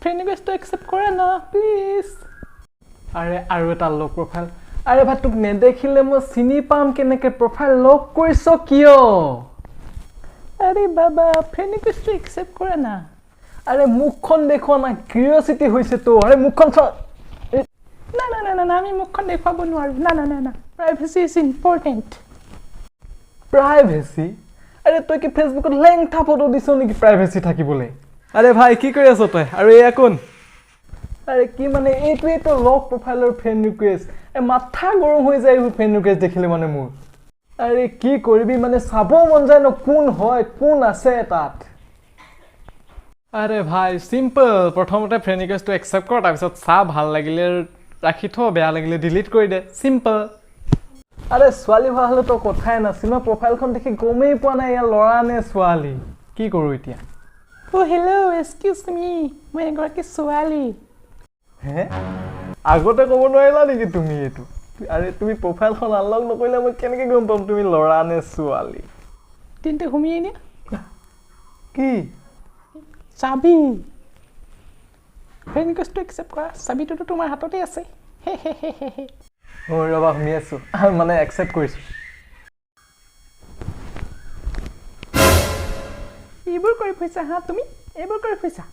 Friend ৰিকুৱেষ্টটো accept কৰা না please. আৰে আৰু এটা লক প্ৰফাইল। আৰে ভাই, তোক নেদেখিলে মই চিনি পাম কেনেকৈ? প্ৰফাইল লক কৰিছ কিয়? আৰে বাবা, ফ্ৰেণ্ড ৰিকুৱেষ্টটো একচেপ্ট কৰা না। আৰে মুখখন দেখুওৱা না, কিউৰিয়চিটি হৈছে তো। আৰে মুখখন চা। না না না না, আমি মুখখন দেখুৱাব নোৱাৰোঁ। না না না না, privacy is important. Privacy? আৰে তই কি ফেচবুকত লেংটা ফটো দিছ নেকি প্ৰাইভেচি থাকিবলৈ? আৰে ভাই, কি কৰি আছ তই? আৰু এয়া কোন? আৰে কি মানে, এইটোৱেতো লক প্ৰফাইলৰ ফ্ৰেণ্ড ৰিকুৱেষ্ট। এই মাথা গৰম হৈ যায় এইবোৰ ফ্ৰেণ্ড ৰিকুৱেষ্ট দেখিলে মানে মোৰ। আৰে কি কৰিবি মানে, চাব মন যায় ন কোন হয়, কোন আছে তাত। আৰে ভাই, চিম্পল, প্ৰথমতে ফ্ৰেণ্ড ৰিকুৱেষ্টটো একচেপ্ট কৰ, তাৰপিছত চা, ভাল লাগিলে ৰাখি থ, বেয়া লাগিলে ডিলিট কৰি দে, চিম্পল। আৰে ছোৱালী হোৱা হ'লে তো কথাই নাছিল। মই প্ৰফাইলখন দেখি গমেই পোৱা নাই ইয়াৰ ল'ৰা নে ছোৱালী। কি কৰোঁ এতিয়া? অ' হেল্ল', এক্সকিউজ মি, মই এগৰাকী ছোৱালী। হে, আগতে ক'ব নোৱাৰিলা নেকি তুমি এইটো? আৰে তুমি প্ৰফাইলখন আনলক নকৰিলে মই কেনেকৈ গম পাম তুমি ল'ৰা নে ছোৱালী? তেন্তে সুমিয়াই দিয়া। কি চাবি? ফ্ৰেণ্ড ৰিকুৱেষ্টটো একচেপ্ট কৰা, চাবিটোতো তোমাৰ হাততে আছে। হে হে হে হে হে। অ' ৰ'বা, শুনি আছোঁ, মানে একচেপ্ট কৰিছোঁ। এইবোৰ কৰি ফুৰিছা হা তুমি, এইবোৰ কৰি ফুৰিছা?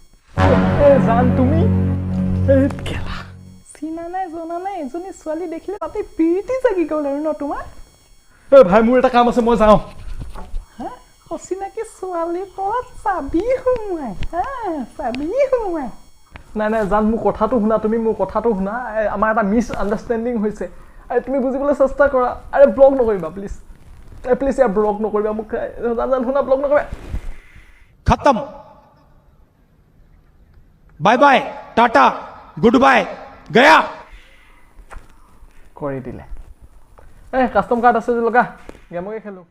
এ জান তুমি কেলা চিনা নাই জনা নাই এজনী ছোৱালী দেখিলে তাতে প্ৰীতি জাগি গ'ল আৰু ন তোমাৰ? এ ভাই, মোৰ এটা কাম আছে, মই যাওঁ। হা, অচিনাকি ছোৱালীৰ তলত চাবি সোমোৱাই? হা, চাবি সোমোৱাই? নাই নাই জান, মোৰ কথাটো শুনা, তুমি মোৰ কথাটো শুনা। আমাৰ এটা মিছ আণ্ডাৰষ্টেণ্ডিং হৈছে। আৰে তুমি বুজিবলৈ চেষ্টা কৰা। আৰে ব্লক নকৰিবা প্লিজ, প্লিজ ইয়াৰ ব্লক নকৰিবা মোক। জান জান শুনা, ব্লক নকৰিবা। খতম, bye bye, tata, good bye, Gaya. কৰি দিলে। এই কাষ্টম কাৰ্ড আছে যে লগা, গেমকে খেলোঁ।